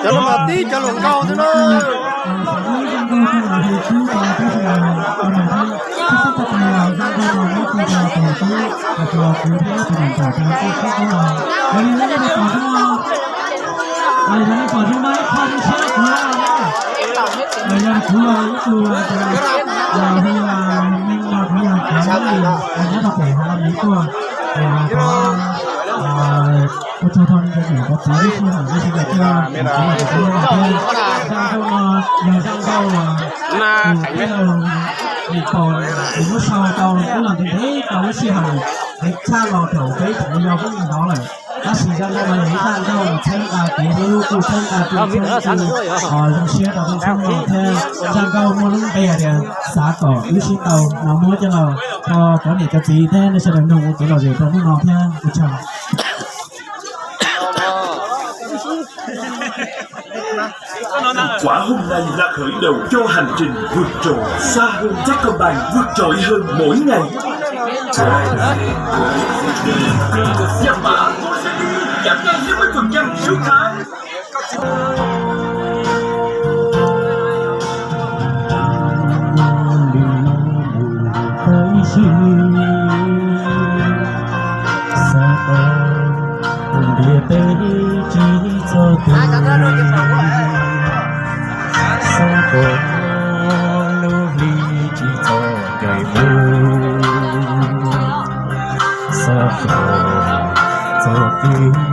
Cov no mas tib cov hluas nkauj xwb na. Ua tsaug rau niam rau txiv lub sij hawm lub sij hawm coj kuv thiab kuv txiv no thiab. Zaj nkauj no yog zaj nkauj uas kuv thiab tus pom kuv lub sau tau ub los ntev ntev tau lub sij hawm es tshaj los thaum peb tseem yau peb mus hnov lawm. Tab sis zaj nkauj no yog ib zaj nkauj uas txhawb nqa kev hlub, kuj txhawb nqa tus txhawb nqa zoo siab rau peb txhua tus thiab. Zaj nkauj muaj lub npe hais tias Xav kom wb sib tau no muab coj los rau cov niam cov txiv thiab nej sawv daws mloog ua kev lom zem rau hnub no thiab ua tsaug. Khóa hôm nay là khởi đầu cho hành trình vượt trội, xa hơn các con bàn vượt trội hơn mỗi ngày. Giảm năm mươi phần trăm ưu đãi. Xav kom ntiaj teb tsis txog twg, xav kom lub hli tsis txog ncaim mus, xav kom txog twg